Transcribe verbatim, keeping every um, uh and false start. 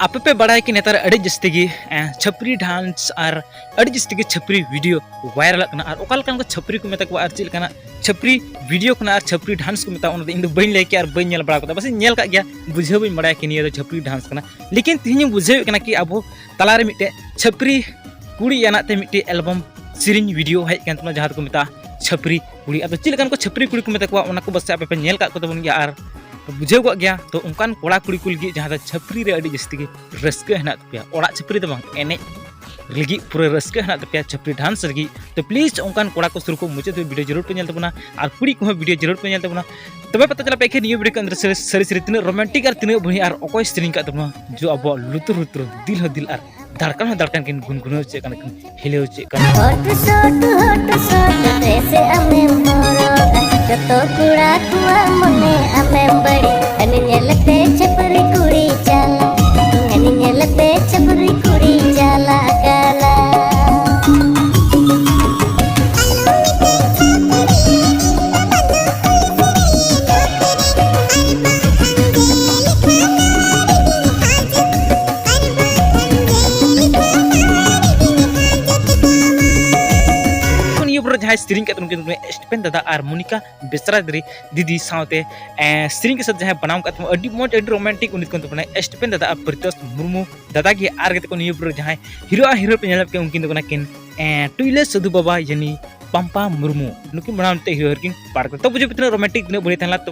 ᱟᱯᱮ ᱯᱮ ᱵᱟᱲᱟᱭᱟ ᱠᱤ ᱱᱮᱛᱟᱨ ᱟᱹᱰᱤ ᱡᱟᱹᱥᱛᱤ ᱜᱮ ᱮᱸ, ᱪᱷᱟᱹᱯᱨᱤ ᱰᱟᱱᱥ ᱟᱨ ᱟᱹᱰᱤ ᱡᱟᱹᱥᱛᱤ ᱜᱮ ᱪᱷᱟᱹᱯᱨᱤ ᱵᱷᱤᱰᱤᱭᱳ ᱵᱷᱟᱭᱨᱟᱞᱚᱜ ᱠᱟᱱᱟ? ᱟᱨ ᱚᱠᱟ ᱞᱮᱠᱟᱱ ᱠᱚ ᱪᱷᱟᱹᱯᱨᱤ ᱠᱚ ᱢᱮᱛᱟ ᱠᱚᱣᱟ ᱟᱨ ᱪᱮᱫ ᱞᱮᱠᱟᱱᱟᱜ ᱪᱷᱟᱹᱯᱨᱤ ᱵᱷᱤᱰᱤᱭᱳ ᱠᱷᱚᱱᱟᱜ ᱟᱨ ᱪᱷᱟᱹᱯᱨᱤ ᱰᱟᱱᱥ ᱠᱚ ᱢᱮᱛᱟᱜᱼᱟ, ᱚᱱᱟ ᱫᱚ ᱤᱧ ᱫᱚ ᱵᱟᱹᱧ ᱞᱟᱹᱭ ᱠᱮᱭᱟ ᱟᱨ ᱵᱟᱹᱧ ᱧᱮᱞ ᱵᱟᱲᱟ ᱠᱟᱫᱟ᱾ ᱯᱟᱥᱮᱡ ᱧᱮᱞ ᱠᱟᱜ ᱜᱮᱭᱟ, ᱵᱩᱡᱷᱟᱹᱣ ᱵᱟᱹᱧ ᱵᱟᱲᱟᱭᱟ ᱠᱤ ᱱᱤᱭᱟᱹ ᱫᱚ ᱪᱷᱟᱹᱯᱨᱤ ᱰᱟᱱᱥ ᱠᱟᱱᱟ᱾ ᱞᱮᱠᱤᱱ ᱛᱮᱦᱮᱧ ᱤᱧ ᱵᱩᱡᱷᱟᱹᱣᱮᱫ ᱠᱟᱱᱟ ᱠᱤ ᱟᱵᱚ ᱛᱟᱞᱟᱨᱮ ᱢᱤᱫᱴᱮᱡ ᱪᱷᱟᱹᱯᱨᱤ ᱠᱩᱲᱤ ᱟᱱᱟᱜ ᱛᱮ ᱢᱤᱫᱴᱮᱡ ᱮᱞᱵᱟᱢ ᱥᱮᱨᱮᱧ ᱵᱷᱤᱰᱤᱭᱳ ᱦᱮᱡ ᱠᱟᱱ ᱛᱟᱵᱚᱱᱟ, ᱡᱟᱦᱟᱸ ᱫᱚᱠᱚ ᱢᱮᱛᱟᱜᱼᱟ ᱪᱷᱟᱹᱯᱨᱤ ᱠᱩᱲᱤ᱾ ᱟᱫᱚ ᱪᱮᱫ ᱞᱮᱠᱟᱱ ᱠᱚ ᱪᱷᱟᱹᱯᱨᱤ ᱠᱩᱲᱤ ᱠᱚ ᱢᱮᱛᱟ ᱠᱚᱣᱟ, ᱚᱱᱟ ᱠᱚ ᱯᱟᱥᱮᱡ ᱟᱯᱮ ᱯᱮ ᱧᱮᱞ ᱠᱟᱜ ᱠᱚ ᱛᱟᱵᱚᱱ ᱜᱮᱭᱟ ᱟᱨ ᱵᱩᱡᱷᱟᱹᱣ ᱠᱚᱜ ᱜᱮᱭᱟ᱾ ᱛᱚ ᱚᱱᱠᱟᱱ ᱠᱚᱲᱟ ᱠᱩᱲᱤ ᱠᱚ ᱞᱟᱹᱜᱤᱫ ᱡᱟᱦᱟᱸ ᱫᱚ ᱪᱷᱟᱹᱯᱨᱤ ᱨᱮ ᱟᱹᱰᱤ ᱡᱟᱹᱥᱛᱤ ᱜᱮ ᱨᱟᱹᱥᱠᱟᱹ ᱦᱮᱱᱟᱜ ᱛᱟᱯᱮᱭᱟ, ᱚᱲᱟᱜ ᱪᱷᱟᱹᱯᱨᱤ ᱫᱚ ᱵᱟᱝ, ᱮᱱᱮᱡ ᱞᱟᱹᱜᱤᱫ ᱯᱩᱨᱟᱹ ᱨᱟᱹᱥᱠᱟᱹ ᱦᱮᱱᱟᱜ ᱛᱟᱯᱮᱭᱟ ᱪᱷᱟᱹᱯᱨᱤ ᱰᱟᱱᱥ ᱞᱟᱹᱜᱤᱫ, ᱛᱚ ᱯᱞᱤᱡᱽ ᱚᱱᱠᱟᱱ ᱠᱚᱲᱟ ᱠᱚ ᱥᱩᱨ ᱠᱚ ᱢᱩᱪᱟᱹᱫ ᱫᱷᱟᱹᱵᱤᱡ ᱵᱷᱤᱰᱤᱭᱳ ᱡᱟᱹᱨᱩᱲ ᱯᱮ ᱧᱮᱞ ᱛᱟᱵᱚᱱᱟ ᱟᱨ ᱠᱩᱲᱤ ᱠᱚᱦᱚᱸ ᱵᱷᱤᱰᱤᱭᱳ ᱡᱟᱹᱨᱩᱲ ᱯᱮ ᱧᱮᱞ ᱛᱟᱵᱚᱱᱟ᱾ ᱛᱚᱵᱮ ᱯᱟᱛᱟ ᱪᱟᱞᱟᱜ ᱯᱮ ᱮᱠᱷᱮᱱ ᱱᱤᱭᱟᱹ ᱵᱷᱤᱰᱤᱭᱳ ᱠᱚ ᱟᱱᱫᱟᱨ ᱥᱟᱹᱨᱤ ᱥᱟᱹᱨᱤ ᱥᱟᱹᱨᱤ ᱛᱤᱱᱟᱹᱜ ᱨᱳᱢᱟᱱᱴᱤᱠ ᱟᱨ ᱛᱤᱱᱟᱹᱜ ᱵᱷᱟᱹᱜᱤ ᱟᱨ ᱚᱠᱚᱭ ᱥᱮᱨᱮᱧ ᱠᱟᱜ ᱛᱟᱵᱚᱱᱟ, ᱡᱚ ᱟᱵᱚᱣᱟᱜ ᱞᱩᱛᱩᱨ ᱞᱩᱛᱩᱨ ᱫᱤᱞ ᱦᱚᱸ ᱫᱤᱞ ᱟᱨ ᱫᱷᱟᱲᱠᱟᱱ ᱦᱚᱸ ᱫᱷᱟᱲᱠᱟᱱ ᱠᱤᱱ ᱜᱩᱱᱜᱩᱱᱟᱹᱣ ᱦᱚᱪᱚᱭᱮᱫ ᱠᱟᱱᱟ, ᱠᱤᱱ ᱦᱤᱞᱟᱹᱣ ᱦᱚᱪᱚᱭᱮᱫ ᱠᱟᱱᱟ᱾ ᱦᱚᱴ ᱥᱚᱴ ᱦᱚᱴ ᱥᱚᱴ ᱰᱨᱮᱥ ᱟᱢᱮᱢ ᱦᱚᱨᱚᱜᱟ, ᱡᱚᱛᱚ ᱠᱚᱲᱟ ᱠᱚᱣᱟᱜ ᱢᱚᱱᱮ ᱟᱢᱮᱢ ᱵᱟᱹᱲᱤᱡ᱾ ᱦᱟᱹᱱᱤ ᱧᱮᱞᱛᱮ ᱪᱷᱟᱹᱯᱨᱤ ᱠᱩᱲᱤ ᱪᱟᱞᱟ, ᱦᱟᱹᱱᱤ ᱧᱮᱞᱛᱮ ᱪᱷᱟᱹᱯᱨᱤ ᱠᱩᱲᱤ ᱪᱟᱞᱟᱜ ᱠᱟᱱᱟ᱾ ᱱᱤᱭᱟᱹ ᱯᱚᱨᱮ ᱡᱟᱦᱟᱸᱭ ᱥᱮᱨᱮᱧ ᱠᱟᱫ ᱩᱱᱠᱤᱱ ᱫᱚ ᱥᱴᱤᱯᱮᱱ ᱫᱟᱫᱟ ᱟᱨ ᱢᱚᱱᱤᱠᱟ ᱵᱮᱥᱨᱟ ᱫᱤᱫᱤ ᱥᱟᱶᱛᱮ, ᱮᱸ, ᱥᱮᱨᱮᱧ ᱠᱟᱛᱮ ᱡᱟᱦᱟᱸᱭ ᱵᱮᱱᱟᱣ ᱠᱟᱫ ᱛᱟᱵᱚᱱᱟ, ᱟᱹᱰᱤ ᱢᱚᱡᱽ, ᱟᱹᱰᱤ ᱨᱳᱢᱟᱱᱴᱤᱠ ᱩᱱᱤ ᱫᱚᱠᱚ ᱢᱮᱛᱟ ᱠᱚ ᱠᱟᱱᱟ ᱥᱴᱤᱯᱮᱱ ᱫᱟᱫᱟ ᱟᱨ ᱯᱨᱤᱛᱳᱥ ᱢᱩᱨᱢᱩ ᱫᱟᱫᱟ ᱜᱮ᱾ ᱟᱨ ᱠᱟᱛᱮ ᱠᱚ ᱱᱤᱭᱟᱹ ᱯᱚᱨᱮ ᱡᱟᱦᱟᱸᱭ ᱦᱤᱨᱳ ᱟᱨ ᱦᱤᱨᱳ ᱯᱮ ᱧᱮᱞ ᱠᱮᱫ ᱩᱱᱠᱤᱱ ᱫᱚ ᱠᱟᱱᱟ ᱠᱤᱱ, ᱮᱸ, ᱴᱩᱭᱞᱟᱹ ᱥᱟᱹᱫᱷᱩ ᱵᱟᱵᱟ ᱭᱟᱱᱤ ᱯᱟᱢᱯᱟ ᱢᱩᱨᱢᱩ᱾ ᱱᱩᱠᱤᱱ ᱵᱮᱱᱟᱣ ᱢᱤᱫᱴᱮᱡ ᱦᱤᱨᱳ ᱦᱤᱨᱳᱭᱤᱱ ᱯᱟᱨᱴ ᱠᱟᱛᱮ᱾ ᱛᱚ ᱵᱩᱡᱷᱟᱹᱣ ᱯᱮ ᱛᱤᱱᱟᱹᱜ ᱨᱳᱢᱟᱱᱴᱤᱠ, ᱛᱤᱱᱟᱹᱜ ᱵᱟᱹᱲᱤᱡ ᱛᱟᱦᱮᱸ ᱞᱮᱱᱟ᱾